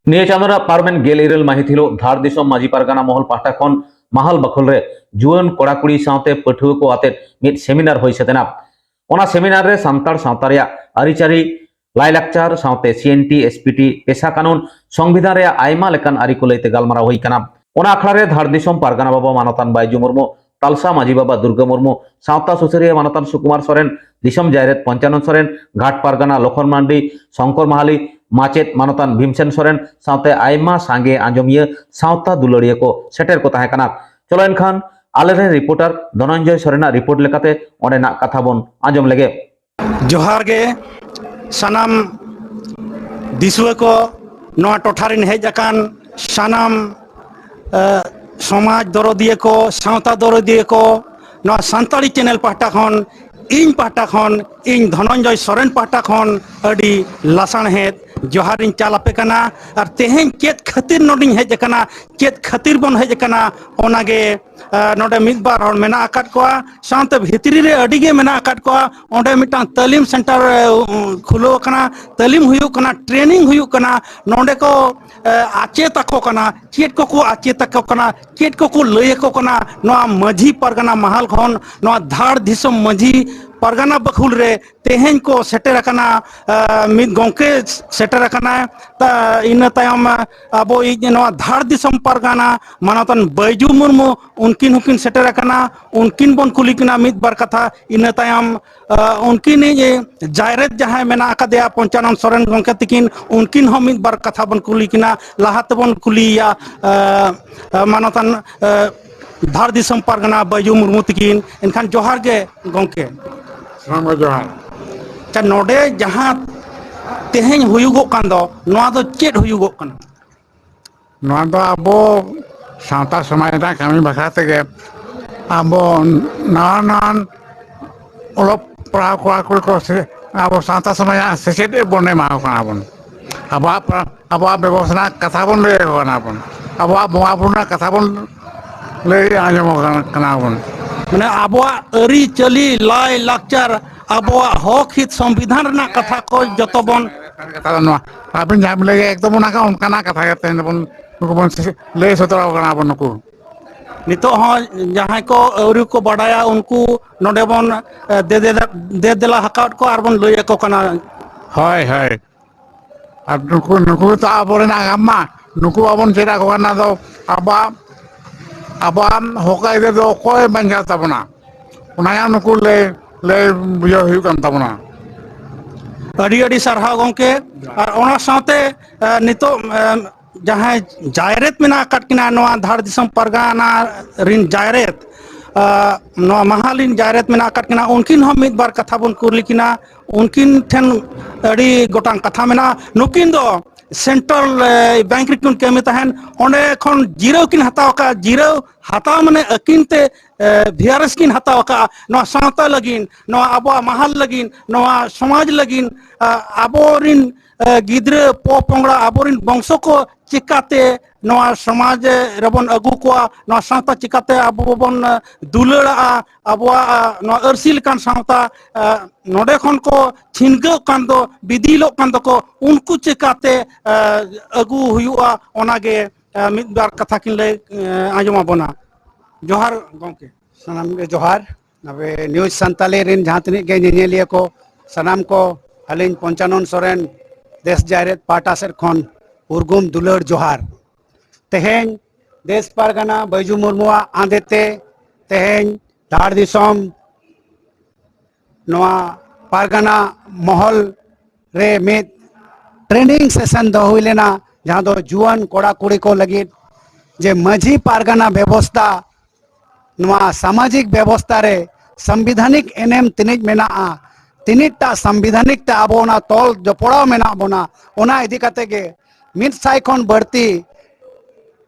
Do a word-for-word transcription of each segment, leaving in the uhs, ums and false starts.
ᱱᱤᱭᱟᱹ ᱪᱟᱸᱫᱳ ᱨᱮᱱᱟᱜ ᱯᱟᱨᱚᱢᱮᱱ ᱜᱮᱞ ᱤᱨᱟᱹᱞ ᱢᱟᱹᱦᱤᱛ ᱦᱤᱞᱳᱜ ᱫᱷᱟᱲ ᱫᱤᱥᱚᱢ ᱢᱟᱹᱡᱷᱤ ᱯᱟᱨᱜᱟᱱᱟ ᱢᱚᱦᱚᱞ ᱯᱟᱦᱴᱟ ᱠᱷᱚᱱ ᱢᱟᱦᱟᱞ ᱵᱟᱠᱷᱳᱞ ᱨᱮ ᱡᱩᱣᱟᱹᱱ ᱠᱚᱲᱟ ᱠᱩᱲᱤ ᱥᱟᱶᱛᱮ ᱯᱟᱹᱴᱷᱩᱣᱟᱹ ᱠᱚ ᱟᱛᱮᱫ ᱢᱤᱫ ᱥᱮᱢᱤᱱᱟᱨ ᱦᱩᱭ ᱥᱟᱹᱛ ᱮᱱᱟ᱾ ᱚᱱᱟ ᱥᱮᱢᱤᱱᱟᱨ ᱨᱮ ᱥᱟᱱᱛᱟᱲ ᱥᱟᱶᱛᱟ ᱨᱮᱭᱟᱜ ᱟᱹᱨᱤᱪᱟᱹᱞᱤ, ᱞᱟᱭᱞᱟᱠᱪᱟᱨ ᱥᱟᱶᱛᱮ C N T, S P T, PESA ᱠᱟᱹᱱᱩᱱ, ᱥᱚᱝᱵᱤᱫᱷᱟᱱ ᱨᱮᱭᱟᱜ ᱟᱭᱢᱟ ᱞᱮᱠᱟᱱ ᱟᱹᱨᱤ ᱠᱚ ᱞᱟᱹᱭᱛᱮ ᱜᱟᱞᱢᱟᱨᱟᱣ ᱦᱩᱭ ᱠᱟᱱᱟ᱾ ᱚᱱᱟ ᱟᱠᱷᱲᱟ ᱨᱮ ᱫᱷᱟᱲ ᱫᱤᱥᱚᱢ ᱯᱟᱨᱜᱟᱱᱟ ᱵᱟᱵᱟ ᱢᱟᱱᱚᱛᱟᱱ ᱵᱟᱭᱡᱩ ᱢᱩᱨᱢᱩ, ᱛᱟᱞᱥᱟ ᱢᱟᱹᱡᱷᱤ ᱵᱟᱵᱟ ᱫᱩᱨᱜᱟᱹ ᱢᱩᱨᱢᱩ, ᱥᱟᱶᱛᱟ ᱥᱩᱥᱟᱹᱨᱤᱭᱟᱹ ᱢᱟᱱᱚᱛᱟᱱ ᱥᱩᱠᱩᱢᱟᱨ ᱥᱚᱨᱮᱱ, ᱫᱤᱥᱚᱢ ᱡᱟᱭᱨᱮᱛ ᱯᱚᱧᱪᱟᱱᱚᱱ ᱥᱚᱨᱮᱱ, ᱜᱷᱟᱴ ᱯᱟᱨᱜᱟᱱᱟ ᱞᱚᱠᱷᱚᱱ ᱢᱟᱱᱰᱤ, ᱥᱚᱝᱠᱚᱨ ᱢᱟᱦᱟᱞᱤ, ᱢᱟᱪᱮᱛ ᱢᱟᱱᱚᱛᱟᱱ ᱵᱷᱤᱢᱥᱮᱱ ᱥᱚᱨᱮᱱ ᱥᱟᱶᱛᱮ ᱟᱭᱢᱟ ᱥᱟᱸᱜᱮ ᱟᱸᱡᱚᱢᱤᱭᱟᱹ ᱥᱟᱶᱛᱟ ᱫᱩᱞᱟᱹᱲᱤᱭᱟᱹ ᱠᱚ ᱥᱮᱴᱮᱨ ᱠᱚ ᱛᱟᱦᱮᱸ ᱠᱟᱱᱟ᱾ ᱪᱚᱞᱚ ᱮᱱᱠᱷᱟᱱ ᱟᱞᱮᱨᱮᱱ ᱨᱤᱯᱳᱨᱴᱟᱨ ᱫᱷᱚᱱᱚᱱᱡᱚᱭ ᱥᱚᱨᱮᱱᱟᱜ ᱨᱤᱯᱳᱨᱴ ᱞᱮᱠᱟᱛᱮ ᱚᱸᱰᱮᱱᱟᱜ ᱠᱟᱛᱷᱟ ᱵᱚᱱ ᱟᱸᱡᱚᱢ ᱞᱮᱜᱮ᱾ ᱡᱚᱦᱟᱨ ᱜᱮ ᱥᱟᱱᱟᱢ ᱫᱤᱥᱩᱣᱟᱹ ᱠᱚ, ᱱᱚᱣᱟ ᱴᱚᱴᱷᱟ ᱨᱤᱱ ᱦᱮᱡ ᱟᱠᱟᱱ ᱥᱟᱱᱟᱢ, ᱮ, ᱥᱚᱢᱟᱡᱽ ᱫᱚᱨᱚᱫᱤᱭᱟᱹ ᱠᱚ, ᱥᱟᱶᱛᱟ ᱫᱚᱨᱚᱫᱤᱭᱟᱹ ᱠᱚ, ᱱᱚᱣᱟ ᱥᱟᱱᱛᱟᱲᱤ ᱪᱮᱱᱮᱞ ᱯᱟᱦᱴᱟ ᱠᱷᱚᱱ, ᱤᱧ ᱯᱟᱦᱴᱟ ᱠᱷᱚᱱ, ᱤᱧ ᱫᱷᱚᱱᱚᱱᱡᱚᱭ ᱥᱚᱨᱮᱱ ᱯᱟᱦᱴᱟ ᱠᱷᱚᱱ ᱟᱹᱰᱤ ᱞᱟᱥᱟᱬᱦᱮᱫ ᱡᱚᱦᱟᱨ ᱤᱧ ᱪᱟᱞ ᱟᱯᱮ ᱠᱟᱱᱟ᱾ ᱟᱨ ᱛᱮᱦᱮᱧ ᱪᱮᱫ ᱠᱷᱟᱹᱛᱤᱨ ᱱᱚᱰᱮᱧ ᱦᱮᱡ ᱟᱠᱟᱱᱟ, ᱪᱮᱫ ᱠᱷᱟᱹᱛᱤᱨ ᱵᱚᱱ ᱦᱮᱡ ᱟᱠᱟᱱᱟ, ᱚᱱᱟᱜᱮ, ᱮ, ᱱᱚᱰᱮ ᱢᱤᱫ ᱵᱟᱨ ᱦᱚᱲ ᱢᱮᱱᱟᱜ ᱟᱠᱟᱫ ᱠᱚᱣᱟ, ᱥᱟᱶᱛᱮ ᱵᱷᱤᱛᱨᱤ ᱨᱮ ᱟᱹᱰᱤ ᱜᱮ ᱢᱮᱱᱟᱜ ᱟᱠᱟᱫ ᱠᱚᱣᱟ᱾ ᱚᱸᱰᱮ ᱢᱤᱫᱴᱟᱝ ᱛᱟᱹᱞᱤᱢ ᱥᱮᱱᱴᱟᱨ, ᱮ, ᱩ, ᱠᱷᱩᱞᱟᱹᱣ ᱟᱠᱟᱱᱟ, ᱛᱟᱹᱞᱤᱢ ᱦᱩᱭᱩᱜ ᱠᱟᱱᱟ, ᱴᱨᱮᱱᱤᱝ ᱦᱩᱭᱩᱜ ᱠᱟᱱᱟ᱾ ᱱᱚᱰᱮ ᱠᱚ, ᱮ, ᱟᱪᱮᱫ ᱟᱠᱚ ᱠᱟᱱᱟ, ᱪᱮᱫ ᱠᱚᱠᱚ ᱟᱪᱮᱫ ᱟᱠᱚ ᱠᱟᱱᱟ, ᱪᱮᱫ ᱠᱚᱠᱚ ᱞᱟᱹᱭ ᱟᱠᱚ ᱠᱟᱱᱟ᱾ ᱱᱚᱣᱟ ᱢᱟᱹᱡᱷᱤ ᱯᱟᱨᱜᱟᱱᱟ ᱢᱟᱦᱟᱞ ᱠᱷᱚᱱ, ᱱᱚᱣᱟ ᱫᱷᱟᱲ ᱫᱤᱥᱚᱢ ᱢᱟᱹᱡᱷᱤ ᱯᱟᱨᱜᱟᱱᱟ ᱵᱟᱠᱷᱩᱞ ᱨᱮ ᱛᱮᱦᱮᱧ ᱠᱚ ᱥᱮᱴᱮᱨ ᱟᱠᱟᱱᱟ, ᱮ, ᱢᱤᱫ ᱜᱚᱢᱠᱮ ᱥᱮᱴᱮᱨ ᱟᱠᱟᱱᱟᱭ᱾ ᱛᱟ-, ᱤᱱᱟᱹ ᱛᱟᱭᱚᱢ, ᱮ, ᱟᱵᱚᱭᱤᱡ ᱱᱚᱣᱟ ᱫᱷᱟᱲ ᱫᱤᱥᱚᱢ ᱯᱟᱨᱜᱟᱱᱟ ᱢᱟᱱᱚᱛᱟᱱ ᱵᱟᱹᱭᱡᱩ ᱢᱩᱨᱢᱩ, ᱩᱱᱠᱤᱱ ᱦᱚᱸᱠᱤᱱ ᱥᱮᱴᱮᱨ ᱟᱠᱟᱱᱟ᱾ ᱩᱱᱠᱤᱱ ᱵᱚᱱ ᱠᱩᱞᱤ ᱠᱤᱱᱟ ᱢᱤᱫ ᱵᱟᱨ ᱠᱟᱛᱷᱟ᱾ ᱤᱱᱟᱹ ᱛᱟᱭᱚᱢ, ᱮ, ᱩᱱᱠᱤᱱᱤᱡ ᱡᱟᱭᱨᱮᱛ ᱡᱟᱦᱟᱸᱭ ᱢᱮᱱᱟᱜ ᱟᱠᱟᱫᱮᱭᱟ ᱯᱚᱧᱪᱟᱱᱚᱱ ᱥᱚᱨᱮᱱ ᱜᱚᱢᱠᱮ ᱛᱤᱠᱤᱱ, ᱩᱱᱠᱤᱱ ᱦᱚᱸ ᱢᱤᱫ ᱵᱟᱨ ᱠᱟᱛᱷᱟ ᱵᱚᱱ ᱠᱩᱞᱤ ᱠᱤᱱᱟ᱾ ᱞᱟᱦᱟ ᱛᱮᱵᱚᱱ ᱠᱩᱞᱤᱭᱮᱭᱟ, ᱮ, ᱮ, ᱢᱟᱱᱚᱛᱟᱱ, ᱮ, ᱫᱷᱟᱲ ᱫᱤᱥᱚᱢ ᱯᱟᱨᱜᱟᱱᱟ ᱵᱟᱹᱭᱡᱩ ᱢᱩᱨᱢᱩ ᱛᱤᱠᱤᱱ᱾ ᱮᱱᱠᱷᱟᱱ ᱡᱚᱦᱟᱨ ᱜᱮ ᱜᱚᱢᱠᱮ᱾ ᱥᱟᱱᱟᱢ ᱠᱚ ᱡᱚᱦᱟᱨ᱾ ᱟᱪᱪᱷᱟ, ᱱᱚᱰᱮ ᱡᱟᱦᱟᱸ ᱛᱮᱦᱮᱧ ᱦᱩᱭᱩᱜᱚᱜ ᱠᱟᱱ ᱫᱚ, ᱱᱚᱣᱟ ᱫᱚ ᱪᱮᱫ ᱦᱩᱭᱩᱜᱚᱜ ᱠᱟᱱᱟ? ᱱᱚᱣᱟ ᱫᱚ ᱟᱵᱚ ᱥᱟᱶᱛᱟ ᱥᱚᱢᱟᱡᱽ ᱨᱮᱱᱟᱜ ᱠᱟᱹᱢᱤ ᱵᱟᱠᱷᱨᱟ ᱛᱮᱜᱮ ᱟᱵᱚ ᱱᱟᱣᱟ ᱱᱟᱣᱟᱱ ᱚᱞᱚᱜ ᱯᱟᱲᱦᱟᱣ ᱠᱚᱲᱟ ᱠᱩᱲᱤ ᱠᱚ ᱥᱮ ᱟᱵᱚ ᱥᱟᱶᱛᱟ ᱥᱚᱢᱟᱡᱽ ᱨᱮᱱᱟᱜ ᱥᱮᱪᱮᱫ ᱵᱚᱱ ᱮᱢᱟ ᱠᱚ ᱠᱟᱱᱟ ᱵᱚᱱ᱾ ᱟᱵᱚᱣᱟᱜ ᱯᱟ-, ᱟᱵᱚᱣᱟᱜ ᱵᱮᱵᱚᱥᱛᱷᱟ ᱨᱮᱱᱟᱜ ᱠᱟᱛᱷᱟ ᱵᱚᱱ ᱞᱟᱹᱭ ᱟᱠᱚ ᱠᱟᱱᱟ ᱵᱚᱱ᱾ ᱟᱵᱚᱣᱟᱜ ᱵᱚᱸᱜᱟ ᱵᱩᱨᱩ ᱨᱮᱱᱟᱜ ᱠᱟᱛᱷᱟ ᱵᱚᱱ ᱞᱟᱹᱭ ᱟᱸᱡᱚᱢ ᱟᱠᱚ ᱠᱟᱱᱟ ᱵᱚᱱ᱾ ᱢᱟᱱᱮ ᱟᱵᱚᱣᱟᱜ ᱟᱹᱨᱤᱪᱟᱹᱞᱤ, ᱞᱟᱭ ᱞᱟᱠᱪᱟᱨ, ᱟᱵᱚᱣᱟᱜ ᱦᱚᱠ ᱦᱤᱛ ᱥᱚᱝᱵᱤᱫᱷᱟᱱ ᱨᱮᱱᱟᱜ ᱠᱟᱛᱷᱟ ᱠᱚ ᱡᱚᱛᱚ ᱵᱚᱱ ᱠᱟᱛᱷᱟ ᱫᱚ ᱱᱚᱣᱟ, ᱟᱵᱮᱱ ᱡᱟᱦᱟᱸ ᱵᱮᱱ ᱞᱟᱹᱭ ᱠᱮᱫᱟ, ᱮᱠᱫᱚᱢ ᱚᱱᱟ ᱠᱚ, ᱚᱱᱠᱟᱱᱟᱜ ᱠᱟᱛᱷᱟ ᱜᱮ ᱛᱮᱦᱮᱧ ᱫᱚᱵᱚᱱ, ᱱᱩᱠᱩ ᱵᱚᱱ ᱞᱟᱹᱭ ᱥᱚᱫᱚᱨ ᱟᱠᱚ ᱠᱟᱱᱟ ᱵᱚᱱ ᱱᱩᱠᱩ᱾ ᱱᱤᱛᱚᱜ ᱦᱚᱸ ᱡᱟᱦᱟᱸᱭ ᱠᱚ ᱟᱹᱣᱨᱤ ᱠᱚ ᱵᱟᱰᱟᱭᱟ, ᱩᱱᱠᱩ ᱱᱚᱰᱮ ᱵᱚᱱ, ᱮ, ᱫᱮ-, ᱫᱮ-, ᱫᱮ-, ᱫᱮᱞᱟ ᱟᱠᱟᱫ ᱠᱚᱣᱟ ᱟᱨ ᱵᱚᱱ ᱞᱟᱹᱭ ᱟᱠᱚ ᱠᱟᱱᱟ᱾ ᱦᱳᱭ, ᱦᱳᱭ᱾ ᱟᱨ ᱱᱩᱠᱩ, ᱱᱩᱠᱩ ᱛᱚ ᱟᱵᱚᱨᱮᱱ ᱟᱜᱟᱢ ᱢᱟ, ᱱᱩᱠᱩ ᱵᱟᱵᱚᱱ ᱪᱮᱫ ᱟᱠᱚ ᱠᱟᱱᱟ ᱫᱚ, ᱟᱵᱚᱣᱟᱜ, ᱟᱵᱚᱣᱟᱜ ᱦᱚᱠ ᱟᱹᱭᱫᱟᱹᱨ ᱫᱚ ᱚᱠᱚᱭ ᱵᱟᱧᱪᱟᱣ ᱛᱟᱵᱚᱱᱟ? ᱚᱱᱟ ᱜᱮ ᱱᱩᱠᱩ ᱞᱟᱹᱭ, ᱞᱟᱹᱭ ᱵᱩᱡᱷᱟᱹᱣ ᱦᱩᱭᱩᱜ ᱠᱟᱱ ᱛᱟᱵᱚᱱᱟ᱾ ᱟᱹᱰᱤ ᱟᱹᱰᱤ ᱥᱟᱨᱦᱟᱣ ᱜᱚᱢᱠᱮ᱾ ᱟᱨ ᱚᱱᱟ ᱥᱟᱶᱛᱮ, ᱮ, ᱱᱤᱛᱚᱜ, ᱮ, ᱡᱟᱦᱟᱸᱭ ᱡᱟᱭᱨᱮᱛ ᱢᱮᱱᱟᱜ ᱟᱠᱟᱫ ᱠᱤᱱᱟ ᱱᱚᱣᱟ ᱫᱷᱟᱲ ᱫᱤᱥᱚᱢ ᱯᱟᱨᱜᱟᱱᱟ ᱨᱤᱱ ᱡᱟᱭᱨᱮᱛ, ᱮ, ᱱᱚᱣᱟ ᱢᱟᱦᱟᱞ ᱨᱤᱱ ᱡᱟᱭᱨᱮᱛ ᱢᱮᱱᱟᱜ ᱟᱠᱟᱫ ᱠᱤᱱᱟ, ᱩᱱᱠᱤᱱ ᱦᱚᱸ ᱢᱤᱫ ᱵᱟᱨ ᱠᱟᱛᱷᱟ ᱵᱚᱱ ᱠᱩᱞᱤ ᱠᱤᱱᱟ᱾ ᱩᱱᱠᱤᱱ ᱴᱷᱮᱱ ᱟᱹᱰᱤ ᱜᱚᱴᱟᱝ ᱠᱟᱛᱷᱟ ᱢᱮᱱᱟᱜᱼᱟ᱾ ᱱᱩᱠᱤᱱ ᱫᱚ ᱥᱮᱱᱴᱨᱟᱞ, ᱮ, ᱵᱮᱝᱠ ᱨᱮᱠᱤᱱ ᱠᱟᱹᱢᱤ ᱛᱟᱦᱮᱱ, ᱚᱸᱰᱮ ᱠᱷᱚᱱ ᱡᱤᱨᱟᱹᱣ ᱠᱤᱱ ᱦᱟᱛᱟᱣ ᱟᱠᱟᱫᱼᱟ᱾ ᱡᱤᱨᱟᱹᱣ ᱦᱟᱛᱟᱣ ᱢᱟᱱᱮ ᱟᱹᱠᱤᱱ ᱛᱮ, ᱮ, ᱵᱷᱤᱭᱟᱨᱮᱥ ᱠᱤᱱ ᱦᱟᱛᱟᱣ ᱟᱠᱟᱫᱼᱟ ᱱᱚᱣᱟ ᱥᱟᱶᱛᱟ ᱞᱟᱹᱜᱤᱫ, ᱱᱚᱣᱟ ᱟᱵᱚᱣᱟᱜ ᱢᱟᱦᱟᱞ ᱞᱟᱹᱜᱤᱫ, ᱱᱚᱣᱟ ᱥᱚᱢᱟᱡᱽ ᱞᱟᱹᱜᱤᱫ, ᱟ, ᱟᱵᱚᱨᱤᱱ, ᱮ, ᱜᱤᱫᱽᱨᱟᱹ ᱯᱚᱯᱚᱝᱲᱟ, ᱟᱵᱚᱨᱤᱱ ᱵᱚᱝᱥᱚ ᱠᱚ ᱪᱤᱠᱟᱛᱮ ᱱᱚᱣᱟ ᱥᱚᱢᱟᱡᱽ ᱨᱮᱵᱚᱱ ᱟᱹᱜᱩ ᱠᱚᱣᱟ, ᱱᱚᱣᱟ ᱥᱟᱶᱛᱟ ᱪᱤᱠᱟᱛᱮ ᱟᱵᱚ ᱵᱚᱱ, ᱮ, ᱫᱩᱞᱟᱹᱲᱟᱜᱼᱟ, ᱟᱵᱚᱣᱟᱜ, ᱟ, ᱱᱚᱣᱟ ᱟᱹᱨᱥᱤ ᱞᱮᱠᱟᱱ ᱥᱟᱶᱛᱟ, ᱟ, ᱱᱚᱰᱮ ᱠᱷᱚᱱ ᱠᱚ ᱪᱷᱤᱱᱜᱟᱹᱜ ᱠᱟᱱ ᱫᱚ, ᱵᱤᱫᱤᱞᱚᱜ ᱠᱟᱱ ᱫᱚᱠᱚ, ᱩᱱᱠᱩ ᱪᱤᱠᱟᱛᱮ, ᱟ, ᱟᱹᱜᱩ ᱦᱩᱭᱩᱜᱼᱟ, ᱚᱱᱟᱜᱮ, ᱟ, ᱢᱤᱫ ᱵᱟᱨ ᱠᱟᱛᱷᱟ ᱠᱤᱱ ᱞᱟᱹᱭ, ᱟ, ᱟᱸᱡᱚᱢ ᱟᱵᱚᱱᱟ᱾ ᱡᱚᱦᱟᱨ ᱜᱚᱢᱠᱮ᱾ ᱥᱟᱱᱟᱢ ᱜᱮ ᱡᱚᱦᱟᱨ᱾ ᱟᱵᱮ ᱱᱤᱭᱩᱡᱽ ᱥᱟᱱᱛᱟᱞᱤ ᱨᱮᱱ ᱡᱟᱦᱟᱸ ᱛᱤᱱᱟᱹᱜ ᱜᱮ ᱧᱮᱧᱮᱞᱤᱭᱟᱹ ᱠᱚ, ᱥᱟᱱᱟᱢ ᱠᱚ ᱟᱹᱞᱤᱧ ᱯᱚᱧᱪᱟᱱᱚᱱ ᱥᱚᱨᱮᱱ ᱫᱮᱥ ᱡᱟᱭᱨᱮᱛ ᱯᱟᱦᱴᱟ ᱥᱮᱫ ᱠᱷᱚᱱ ᱩᱨᱜᱩᱢ ᱫᱩᱞᱟᱹᱲ ᱡᱚᱦᱟᱨ᱾ ᱛᱮᱦᱮᱧ ᱫᱮᱥ ᱯᱟᱨᱜᱟᱱᱟ ᱵᱟᱹᱭᱡᱩ ᱢᱩᱨᱢᱩᱣᱟᱜ ᱟᱸᱫᱮ ᱛᱮ ᱛᱮᱦᱮᱧ ᱫᱷᱟᱲ ᱫᱤᱥᱚᱢ ᱱᱚᱣᱟ ᱯᱟᱨᱜᱟᱱᱟ ᱢᱚᱦᱚᱞ ᱨᱮ ᱢᱤᱫ ᱴᱨᱮᱱᱤᱝ ᱥᱮᱥᱚᱱ ᱫᱚᱦᱚ ᱦᱩᱭ ᱞᱮᱱᱟ, ᱡᱟᱦᱟᱸ ᱫᱚ ᱡᱩᱣᱟᱹᱱ ᱠᱚᱲᱟ ᱠᱩᱲᱤ ᱠᱚ ᱞᱟᱹᱜᱤᱫ ᱡᱮ ᱢᱟᱹᱡᱷᱤ ᱯᱟᱨᱜᱟᱱᱟ ᱵᱮᱵᱚᱥᱛᱟ, ᱱᱚᱣᱟ ᱥᱟᱢᱟᱡᱤᱠ ᱵᱮᱵᱚᱥᱛᱟ ᱨᱮ ᱥᱟᱢᱵᱤᱫᱷᱟᱱᱤᱠ ᱮᱱᱮᱢ ᱛᱤᱱᱟᱹᱜ ᱢᱮᱱᱟᱜᱼᱟ, ᱛᱤᱱᱟᱹᱜᱴᱟ ᱥᱟᱢᱵᱤᱫᱷᱟᱱᱤᱠ ᱛᱮ ᱟᱵᱚ ᱚᱱᱟ ᱛᱚᱞ ᱡᱚᱯᱲᱟᱣ ᱢᱮᱱᱟᱜ ᱵᱚᱱᱟ, ᱚᱱᱟ ᱤᱫᱤ ᱠᱟᱛᱮ ᱜᱮ ᱢᱤᱫ ᱥᱟᱭ ᱠᱷᱚᱱ ᱵᱟᱹᱲᱛᱤ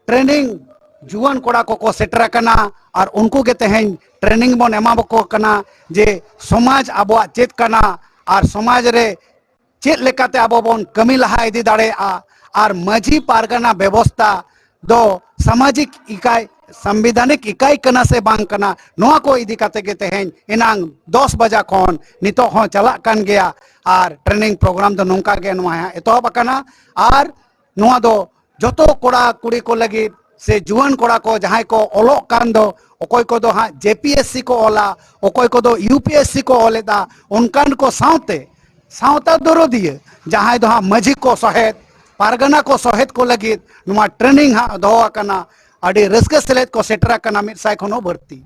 ᱴᱨᱮᱱᱤᱝ ᱡᱩᱣᱟᱹᱱ ᱠᱚᱲᱟ ᱠᱚᱠᱚ ᱥᱮᱴᱮᱨ ᱟᱠᱟᱱᱟ᱾ ᱟᱨ ᱩᱱᱠᱩ ᱜᱮ ᱛᱮᱦᱮᱧ ᱴᱨᱮᱱᱤᱝ ᱵᱚᱱ ᱮᱢᱟ ᱠᱚ ᱠᱟᱱᱟ ᱡᱮ ᱥᱚᱢᱟᱡᱽ ᱟᱵᱚᱣᱟᱜ ᱪᱮᱫ ᱠᱟᱱᱟ ᱟᱨ ᱥᱚᱢᱟᱡᱽ ᱨᱮ ᱪᱮᱫ ᱞᱮᱠᱟᱛᱮ ᱟᱵᱚ ᱵᱚᱱ ᱠᱟᱹᱢᱤ ᱞᱟᱦᱟ ᱤᱫᱤ ᱫᱟᱲᱮᱭᱟᱜᱼᱟ᱾ ᱟᱨ ᱢᱟᱹᱡᱷᱤ ᱯᱟᱨᱜᱟᱱᱟ ᱵᱮᱵᱚᱥᱛᱟ ᱫᱚ ᱥᱟᱢᱟᱡᱤᱠ ᱤᱠᱟᱭ ᱥᱟᱝᱵᱤᱫᱷᱟᱱᱤᱠ ᱤᱠᱟᱭ ᱠᱟᱱᱟ ᱥᱮ ᱵᱟᱝ ᱠᱟᱱᱟ, ᱱᱚᱣᱟ ᱠᱚ ᱤᱫᱤ ᱠᱟᱛᱮ ᱜᱮ ᱛᱮᱦᱮᱧ ᱮᱱᱟᱝ ᱫᱚᱥ ᱵᱟᱡᱟ ᱠᱷᱚᱱ ᱱᱤᱛᱚᱜ ᱦᱚᱸ ᱪᱟᱞᱟᱜ ᱠᱟᱱ ᱜᱮᱭᱟ᱾ ᱟᱨ training program ᱫᱚ ᱱᱚᱝᱠᱟ ᱜᱮ ᱱᱚᱣᱟ ᱦᱟᱸᱜ ᱮᱛᱚᱦᱚᱵ ᱟᱠᱟᱱᱟ᱾ ᱟᱨ ᱱᱚᱣᱟ ᱫᱚ ᱡᱚᱛᱚ ᱠᱚᱲᱟ ᱠᱩᱲᱤ ᱠᱚ ᱞᱟᱹᱜᱤᱫ ᱥᱮ ᱡᱩᱣᱟᱹᱱ ᱠᱚᱲᱟ ᱠᱚ ᱡᱟᱦᱟᱸᱭ ᱠᱚ ᱚᱞᱚᱜ ᱠᱟᱱ ᱫᱚ, ᱚᱠᱚᱭ ᱠᱚᱫᱚ ᱦᱟᱸᱜ J P S C ᱠᱚ ᱚᱞᱟ, ᱚᱠᱚᱭ ᱠᱚᱫᱚ U P S C ᱠᱚ ᱚᱞᱮᱫᱟ, ᱚᱱᱠᱟᱱ ᱠᱚ ᱥᱟᱶᱛᱮ ᱥᱟᱶᱛᱟ ᱫᱚᱨᱚᱫᱤᱭᱟᱹ ᱡᱟᱦᱟᱸᱭ ᱫᱚ ᱦᱟᱸᱜ ᱢᱟᱹᱡᱷᱤ ᱠᱚ ᱥᱚᱦᱮᱫ, ᱯᱟᱨᱜᱟᱱᱟ ᱠᱚ ᱥᱚᱦᱮᱫ ᱠᱚ ᱞᱟᱹᱜᱤᱫ ᱱᱚᱣᱟ training ᱦᱟᱸᱜ ᱫᱚᱦᱚ ᱟᱠᱟᱱᱟ᱾ ᱟᱹᱰᱤ ᱨᱟᱹᱥᱠᱟᱹ ᱥᱮᱞᱮᱫ ᱠᱚ ᱥᱮᱴᱮᱨ ᱟᱠᱟᱱᱟ, ᱢᱤᱫ ᱥᱟᱭ ᱠᱷᱚᱱ ᱦᱚᱸ ᱵᱟᱹᱲᱛᱤ᱾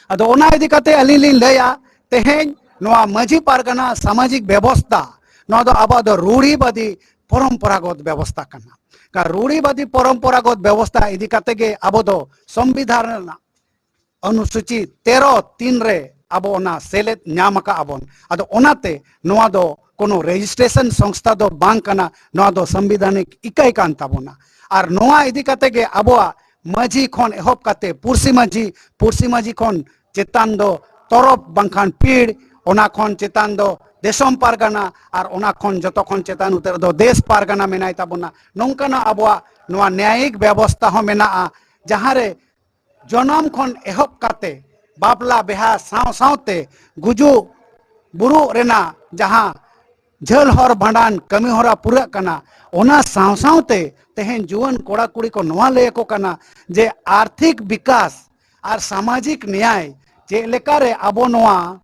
ᱟᱫᱚ ᱚᱱᱟ ᱤᱫᱤ ᱠᱟᱛᱮ ᱟᱹᱞᱤᱧ ᱞᱤᱧ ᱞᱟᱹᱭᱟ, ᱛᱮᱦᱮᱧ ᱱᱚᱣᱟ ᱢᱟᱹᱡᱷᱤ ᱯᱟᱨᱜᱟᱱᱟ ᱥᱟᱢᱟᱡᱤᱠ ᱵᱮᱵᱚᱥᱛᱷᱟ, ᱱᱚᱣᱟ ᱫᱚ ᱟᱵᱚᱣᱟᱜ ᱫᱚ ᱨᱩᱲᱤᱵᱟᱫᱤ ᱯᱚᱨᱚᱢᱯᱚᱨᱟᱜᱚᱛ ᱵᱮᱵᱚᱥᱛᱷᱟ ᱠᱟᱱᱟ᱾ ᱠᱟ-, ᱨᱩᱲᱤᱵᱟᱫᱤ ᱯᱚᱨᱚᱢᱯᱚᱨᱟᱜᱚᱛ ᱵᱮᱵᱚᱥᱛᱷᱟ ᱤᱫᱤ ᱠᱟᱛᱮ ᱜᱮ ᱟᱵᱚ ᱫᱚ ᱥᱚᱝᱵᱤᱫᱷᱟᱱ ᱨᱮᱱᱟᱜ ᱚᱱᱩᱥᱩᱪᱤ ᱛᱮᱨᱚ ᱛᱤᱱ ᱨᱮ ᱟᱵᱚ ᱚᱱᱟ ᱥᱮᱞᱮᱫ ᱧᱟᱢ ᱟᱠᱟᱫ ᱟᱵᱚᱱ᱾ ᱟᱫᱚ ᱚᱱᱟᱛᱮ ᱱᱚᱣᱟ ᱫᱚ ᱠᱳᱱᱳ registration ᱥᱚᱝᱥᱛᱷᱟ ᱫᱚ ᱵᱟᱝ ᱠᱟᱱᱟ, ᱱᱚᱣᱟ ᱫᱚ ᱥᱟᱝᱵᱤᱫᱷᱟᱱᱤᱠ ᱤᱠᱟᱹᱭ ᱠᱟᱱ ᱛᱟᱵᱚᱱᱟ᱾ ᱟᱨ ᱱᱚᱣᱟ ᱤᱫᱤ ᱠᱟᱛᱮ ᱜᱮ ᱟᱵᱚᱣᱟᱜ ᱢᱟᱹᱡᱷᱤ ᱠᱷᱚᱱ ᱮᱦᱚᱵ ᱠᱟᱛᱮ ᱯᱩᱨᱥᱤ ᱢᱟᱹᱡᱷᱤ, ᱯᱩᱨᱥᱤ ᱢᱟᱹᱡᱷᱤ ᱠᱷᱚᱱ ᱪᱮᱛᱟᱱ ᱫᱚ ᱛᱚᱨᱚᱯ ᱵᱟᱝᱠᱷᱟᱱ ᱯᱤᱲ, ᱚᱱᱟ ᱠᱷᱚᱱ ᱪᱮᱛᱟᱱ ᱫᱚ ᱫᱤᱥᱚᱢ ᱯᱟᱨᱜᱟᱱᱟ, ᱟᱨ ᱚᱱᱟ ᱠᱷᱚᱱ ᱡᱚᱛᱚ ᱠᱷᱚᱱ ᱪᱮᱛᱟᱱ ᱩᱛᱟᱹᱨ ᱫᱚ ᱫᱮᱥ ᱯᱟᱨᱜᱟᱱᱟ ᱢᱮᱱᱟᱭ ᱛᱟᱵᱚᱱᱟ᱾ ᱱᱚᱝᱠᱟᱱᱟᱜ ᱟᱵᱚᱣᱟᱜ ᱱᱚᱣᱟ ᱱᱮᱭᱟᱭᱤᱠ ᱵᱮᱵᱚᱥᱛᱷᱟ ᱦᱚᱸ ᱢᱮᱱᱟᱜᱼᱟ, ᱡᱟᱦᱟᱸ ᱨᱮ ᱡᱚᱱᱚᱢ ᱠᱷᱚᱱ ᱮᱦᱚᱵ ᱠᱟᱛᱮ ᱵᱟᱯᱞᱟ ᱵᱤᱦᱟ ᱥᱟᱶ ᱥᱟᱶᱛᱮ ᱜᱩᱡᱩᱜ ᱵᱩᱨᱩᱜ ᱨᱮᱱᱟᱜ ᱡᱟᱦᱟᱸ ᱡᱷᱟᱹᱞ ᱦᱚᱨ ᱵᱷᱟᱸᱰᱟᱱ ᱠᱟᱹᱢᱤ ᱦᱚᱨᱟ ᱯᱩᱨᱟᱹᱜ ᱠᱟᱱᱟ, ᱚᱱᱟ ᱥᱟᱶ ᱥᱟᱶᱛᱮ ᱛᱮᱦᱮᱧ ᱡᱩᱣᱟᱹᱱ ᱠᱚᱲᱟ ᱠᱩᱲᱤ ᱠᱚ ᱱᱚᱣᱟ ᱞᱟᱹᱭ ᱟᱠᱚ ᱠᱟᱱᱟ ᱡᱮ ᱟᱨᱛᱷᱤᱠ ᱵᱤᱠᱟᱥ ᱟᱨ ᱥᱟᱢᱟᱡᱤᱠ ᱱᱮᱭᱟᱭ ᱪᱮᱫ ᱞᱮᱠᱟᱨᱮ ᱟᱵᱚ ᱱᱚᱣᱟ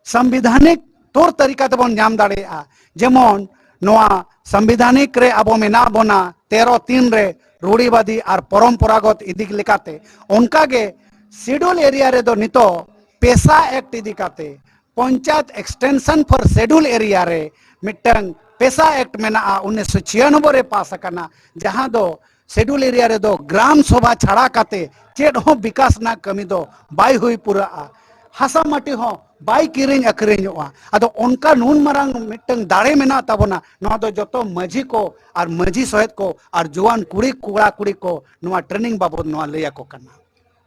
ᱥᱟᱝᱵᱤᱫᱷᱟᱱᱤᱠ ᱛᱚᱨ ᱛᱟᱹᱨᱤᱠᱟ ᱛᱮᱵᱚᱱ ᱧᱟᱢ ᱫᱟᱲᱮᱭᱟᱜᱼᱟ᱾ ᱡᱮᱢᱚᱱ ᱱᱚᱣᱟ ᱥᱟᱝᱵᱤᱫᱷᱟᱱᱤᱠ ᱨᱮ ᱟᱵᱚ ᱢᱮᱱᱟᱜ ᱵᱚᱱᱟ ᱛᱮᱨᱚ ᱛᱤᱱ ᱨᱮ ᱨᱩᱲᱤᱵᱟᱫᱤ ᱟᱨ ᱯᱚᱨᱚᱢᱯᱚᱨᱟᱜᱚᱛ ᱤᱫᱤ ᱞᱮᱠᱟᱛᱮ, ᱚᱱᱠᱟᱜᱮ Schedule Area ᱨᱮᱫᱚ ᱱᱤᱛᱚᱜ PESA Act ᱤᱫᱤ ᱠᱟᱛᱮ, Panchayat Extension for Schedule Area ᱨᱮ ᱢᱤᱫᱴᱟᱝ PESA Act ᱢᱮᱱᱟᱜᱼᱟ, ᱩᱱᱤᱥᱥᱚ ᱪᱷᱤᱭᱟᱱᱚᱵᱵᱳᱭ ᱨᱮ ᱯᱟᱥ ᱟᱠᱟᱱᱟ, ᱡᱟᱦᱟᱸ ᱫᱚ Schedule Area ᱨᱮᱫᱚ ᱜᱨᱟᱢ ᱥᱚᱵᱷᱟ ᱪᱷᱟᱲᱟ ᱠᱟᱛᱮ ᱪᱮᱫ ᱦᱚᱸ ᱵᱤᱠᱟᱥ ᱨᱮᱱᱟᱜ ᱠᱟᱹᱢᱤ ᱫᱚ ᱵᱟᱭ ᱦᱩᱭ ᱯᱩᱨᱟᱹᱜᱼᱟ, ᱦᱟᱥᱟ ᱢᱟᱹᱴᱤ ᱦᱚᱸ ᱵᱟᱭ ᱠᱤᱨᱤᱧ ᱟᱹᱠᱷᱨᱤᱧᱚᱜᱼᱟ᱾ ᱟᱫᱚ ᱚᱱᱠᱟ ᱱᱩᱱ ᱢᱟᱨᱟᱝ ᱢᱤᱫᱴᱟᱝ ᱫᱟᱲᱮ ᱢᱮᱱᱟᱜ ᱛᱟᱵᱚᱱᱟ, ᱱᱚᱣᱟ ᱫᱚ ᱡᱚᱛᱚ ᱢᱟᱹᱡᱷᱤ ᱠᱚ ᱟᱨ ᱢᱟᱹᱡᱷᱤ ᱥᱚᱦᱮᱫ ᱠᱚ ᱟᱨ ᱡᱩᱣᱟᱹᱱ ᱠᱩᱲᱤ ᱠᱚᱲᱟ ᱠᱩᱲᱤ ᱠᱚ ᱱᱚᱣᱟ training ᱵᱟᱵᱚᱫ ᱱᱚᱣᱟ ᱞᱟᱹᱭ ᱟᱠᱚ ᱠᱟᱱᱟ᱾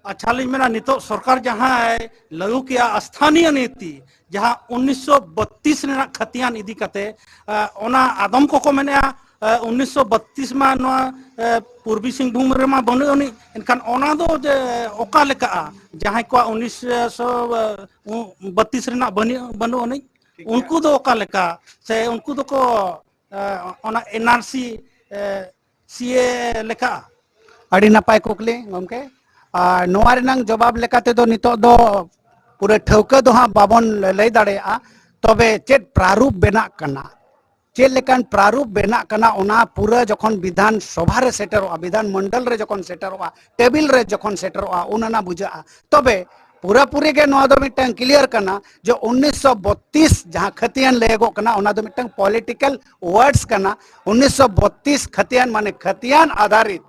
ᱟᱪᱪᱷᱟ, ᱞᱤᱧ ᱢᱮᱱᱟ, ᱱᱤᱛᱚᱜ ᱥᱚᱨᱠᱟᱨ ᱡᱟᱦᱟᱸᱭ ᱞᱟᱹᱜᱩ ᱠᱮᱜᱼᱟ ᱥᱛᱷᱟᱱᱤᱭᱚ ᱱᱤᱛᱤ, ᱡᱟᱦᱟᱸ ᱩᱱᱤᱥᱥᱚ ᱵᱚᱛᱛᱨᱤᱥ ᱨᱮᱱᱟᱜ ᱠᱷᱟᱹᱛᱤᱭᱟᱱ ᱤᱫᱤ ᱠᱟᱛᱮ, ᱟᱸ, ᱚᱱᱟ ᱟᱫᱚᱢ ᱠᱚᱠᱚ ᱢᱮᱱᱮᱜᱼᱟ, ᱮ, ᱩᱱᱤᱥᱥᱚ ᱵᱟᱛᱤᱥ ᱢᱟ ᱱᱚᱣᱟ, ᱮ, ᱯᱩᱨᱵᱤ ᱥᱤᱝᱵᱷᱩᱢ ᱨᱮᱢᱟ ᱵᱟᱹᱱᱩᱜ ᱟᱹᱱᱤᱡ, ᱮᱱᱠᱷᱟᱱ ᱚᱱᱟ ᱫᱚ ᱡᱮ ᱚᱠᱟ ᱞᱮᱠᱟᱜᱼᱟ? ᱡᱟᱦᱟᱸᱭ ᱠᱚᱣᱟᱜ ᱩᱱᱤᱥᱥᱚ ᱵᱟᱛᱤᱥ ᱨᱮᱱᱟᱜ ᱵᱟᱹᱱᱩᱜ, ᱵᱟᱹᱱᱩᱜ ᱟᱹᱱᱤᱡ, ᱴᱷᱤᱠ ᱜᱮᱭᱟ᱾ ᱩᱱᱠᱩ ᱫᱚ ᱚᱠᱟ ᱞᱮᱠᱟ? ᱥᱮ ᱩᱱᱠᱩ ᱫᱚᱠᱚ, ᱮ, ᱚᱱᱟ ᱮᱱ ᱟᱨ ᱥᱤ, ᱮ, ᱥᱤ ᱮ ᱞᱮᱠᱟᱜᱼᱟ? ᱟᱹᱰᱤ ᱱᱟᱯᱟᱭ ᱠᱩᱠᱞᱤ ᱜᱚᱢᱠᱮ᱾ ᱟᱨ ᱱᱚᱣᱟ ᱨᱮᱱᱟᱜ ᱡᱚᱵᱟᱵ ᱞᱮᱠᱟ ᱛᱮᱫᱚ ᱱᱤᱛᱚᱜ ᱫᱚ ᱯᱩᱨᱟᱹ ᱴᱷᱟᱹᱣᱠᱟᱹ ᱫᱚ ᱦᱟᱸᱜ ᱵᱟᱵᱚᱱ ᱞᱟᱹᱭ ᱫᱟᱲᱮᱭᱟᱜᱼᱟ, ᱛᱚᱵᱮ ᱪᱮᱫ ᱯᱨᱟᱨᱩᱯ ᱵᱮᱱᱟᱜ ᱠᱟᱱᱟ, ᱪᱮᱫ ᱞᱮᱠᱟᱱ ᱯᱨᱟᱨᱩᱯ ᱵᱮᱱᱟᱜ ᱠᱟᱱᱟ, ᱚᱱᱟ ᱯᱩᱨᱟᱹ ᱡᱚᱠᱷᱚᱱ ᱵᱤᱫᱷᱟᱱ ᱥᱚᱵᱷᱟ ᱨᱮ ᱥᱮᱴᱮᱨᱚᱜᱼᱟ, ᱵᱤᱫᱷᱟᱱ ᱢᱚᱱᱰᱚᱞ ᱨᱮ ᱡᱚᱠᱷᱚᱱ ᱥᱮᱴᱮᱨᱚᱜᱼᱟ, ᱴᱮᱵᱤᱞ ᱨᱮ ᱡᱚᱠᱷᱚᱱ ᱥᱮᱴᱮᱨᱚᱜᱼᱟ, ᱩᱱ ᱚᱱᱟ ᱵᱩᱡᱷᱟᱹᱜᱼᱟ᱾ ᱛᱚᱵᱮ ᱯᱩᱨᱟᱹᱯᱩᱨᱤ ᱜᱮ ᱱᱚᱣᱟ ᱫᱚ ᱢᱤᱫᱴᱟᱝ ᱠᱞᱤᱭᱟᱨ ᱠᱟᱱᱟ ᱡᱮ ᱩᱱᱤᱥᱥᱚ ᱵᱚᱛᱤᱥ ᱡᱟᱦᱟᱸ ᱠᱷᱟᱹᱛᱤᱭᱟᱱ ᱞᱟᱹᱭᱟᱹᱜᱚᱜ ᱠᱟᱱᱟ, ᱚᱱᱟ ᱫᱚ ᱢᱤᱫᱴᱟᱝ ᱯᱚᱞᱤᱴᱤᱠᱟᱞ ᱣᱟᱨᱰᱥ ᱠᱟᱱᱟ᱾ ᱩᱱᱤᱥᱥᱚ ᱵᱚᱛᱤᱥ ᱠᱷᱟᱹᱛᱤᱭᱟᱱ ᱢᱟᱱᱮ ᱠᱷᱟᱹᱛᱤᱭᱟᱱ ᱟᱫᱷᱟᱨᱤᱛ,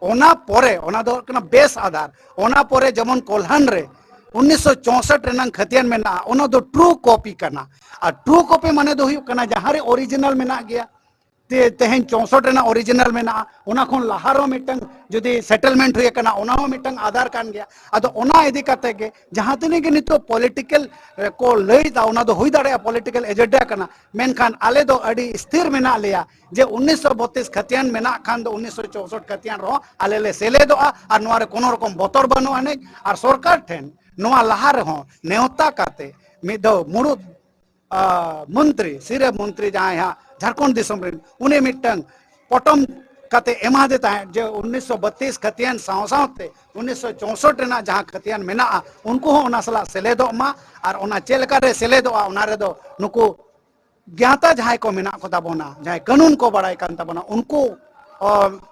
ᱚᱱᱟ ᱯᱚᱨᱮ, ᱚᱱᱟ ᱫᱚ ᱦᱩᱭᱩᱜ ᱠᱟᱱᱟ ᱵᱮᱥ ᱟᱫᱷᱟᱨ᱾ ᱚᱱᱟ ᱯᱚᱨᱮ ᱡᱮᱢᱚᱱ ᱠᱚᱞᱦᱟᱱ ᱨᱮ ᱩᱱᱤᱥᱥᱚ ᱪᱳᱥᱚᱴ ᱨᱮᱱᱟᱜ ᱠᱷᱟᱹᱛᱤᱭᱟᱱ ᱢᱮᱱᱟᱜᱼᱟ, ᱚᱱᱟ ᱫᱚ ᱴᱨᱩ ᱠᱚᱯᱤ ᱠᱟᱱᱟ᱾ ᱟᱨ ᱴᱨᱩ ᱠᱚᱯᱤ ᱢᱟᱱᱮ ᱫᱚ ᱦᱩᱭᱩᱜ ᱠᱟᱱᱟ ᱡᱟᱦᱟᱸ ᱨᱮ ᱚᱨᱤᱡᱤᱱᱟᱞ ᱢᱮᱱᱟᱜ ᱜᱮᱭᱟ, ᱛᱮ-, ᱛᱮᱦᱮᱧ ᱪᱳᱥᱚᱴ ᱨᱮᱱᱟᱜ ᱚᱨᱤᱡᱤᱱᱟᱞ ᱢᱮᱱᱟᱜᱼᱟ, ᱚᱱᱟ ᱠᱷᱚᱱ ᱞᱟᱦᱟ ᱨᱮᱦᱚᱸ ᱢᱤᱫᱴᱟᱝ ᱡᱩᱫᱤ ᱥᱮᱴᱮᱞᱢᱮᱱᱴ ᱦᱩᱭ ᱟᱠᱟᱱᱟ, ᱚᱱᱟ ᱦᱚᱸ ᱢᱤᱫᱴᱟᱝ ᱟᱫᱷᱟᱨ ᱠᱟᱱ ᱜᱮᱭᱟ᱾ ᱟᱫᱚ ᱚᱱᱟ ᱤᱫᱤ ᱠᱟᱛᱮ ᱜᱮ ᱡᱟᱦᱟᱸ ᱛᱤᱱᱟᱹᱜ ᱜᱮ ᱱᱤᱛᱚᱜ ᱯᱚᱞᱤᱴᱤᱠᱟᱞ ᱠᱚ ᱞᱟᱹᱭ ᱮᱫᱟ, ᱚᱱᱟ ᱫᱚ ᱦᱩᱭ ᱫᱟᱲᱮᱭᱟᱜᱼᱟ ᱯᱚᱞᱤᱴᱤᱠᱟᱞ ᱮᱡᱮᱱᱰᱟ ᱠᱟᱱᱟ, ᱢᱮᱱᱠᱷᱟᱱ ᱟᱞᱮ ᱫᱚ ᱟᱹᱰᱤ ᱥᱛᱷᱤᱨ ᱢᱮᱱᱟᱜ ᱞᱮᱭᱟ ᱡᱮ ᱩᱱᱤᱥᱥᱚ ᱵᱚᱛᱤᱥ ᱠᱷᱟᱹᱛᱤᱭᱟᱱ ᱢᱮᱱᱟᱜ ᱠᱷᱟᱱ ᱫᱚ ᱩᱱᱤᱥᱥᱚ ᱪᱳᱥᱚᱴ ᱠᱷᱟᱹᱛᱤᱭᱟᱱ ᱨᱮᱦᱚᱸ ᱟᱞᱮ ᱞᱮ ᱥᱮᱞᱮᱫᱚᱜᱼᱟ ᱟᱨ ᱱᱚᱣᱟ ᱨᱮ ᱠᱳᱱᱳ ᱨᱚᱠᱚᱢ ᱵᱚᱛᱚᱨ ᱵᱟᱹᱱᱩᱜ ᱟᱹᱱᱤᱡ᱾ ᱟᱨ ᱥᱚᱨᱠᱟᱨ ᱴᱷᱮᱱ ᱱᱚᱣᱟ ᱞᱟᱦᱟ ᱨᱮᱦᱚᱸ ᱱᱮᱣᱛᱟ ᱠᱟᱛᱮ ᱢᱤᱫ ᱫᱷᱟᱣ ᱢᱩᱲᱩᱫ ᱟ, ᱢᱚᱱᱛᱨᱤ, ᱥᱤᱨᱟᱹ ᱢᱚᱱᱛᱨᱤ ᱡᱟᱦᱟᱸᱭ ᱦᱟᱸᱜ ᱡᱷᱟᱲᱠᱷᱚᱸᱰ ᱫᱤᱥᱚᱢ ᱨᱮᱱ, ᱩᱱᱤ ᱢᱤᱫᱴᱟᱝ ᱯᱚᱴᱚᱢ ᱠᱟᱛᱮ ᱮᱢᱟᱫᱮ ᱛᱟᱦᱮᱸᱫ ᱡᱮ ᱩᱱᱤᱥᱥᱚ ᱵᱟᱛᱤᱥ ᱠᱷᱟᱹᱛᱤᱭᱟᱱ ᱥᱟᱶ ᱥᱟᱶᱛᱮ ᱩᱱᱤᱥᱥᱚ ᱪᱳᱥᱚᱴ ᱨᱮᱱᱟᱜ ᱡᱟᱦᱟᱸ ᱠᱷᱟᱹᱛᱤᱭᱟᱱ ᱢᱮᱱᱟᱜᱼᱟ, ᱩᱱᱠᱩ ᱦᱚᱸ ᱚᱱᱟ ᱥᱟᱞᱟᱜ ᱥᱮᱞᱮᱫᱚᱜ ᱢᱟ᱾ ᱟᱨ ᱚᱱᱟ ᱪᱮᱫ ᱞᱮᱠᱟᱨᱮ ᱥᱮᱞᱮᱫᱚᱜᱼᱟ, ᱚᱱᱟ ᱨᱮᱫᱚ ᱱᱩᱠᱩ ᱜᱟᱶᱛᱟ ᱡᱟᱦᱟᱸᱭ ᱠᱚ ᱢᱮᱱᱟᱜ ᱠᱚ ᱛᱟᱵᱚᱱᱟ, ᱡᱟᱦᱟᱸᱭ ᱠᱟᱹᱱᱩᱱ ᱠᱚ ᱵᱟᱲᱟᱭ ᱠᱟᱱ ᱛᱟᱵᱚᱱᱟ, ᱩᱱᱠᱩ, ᱚ,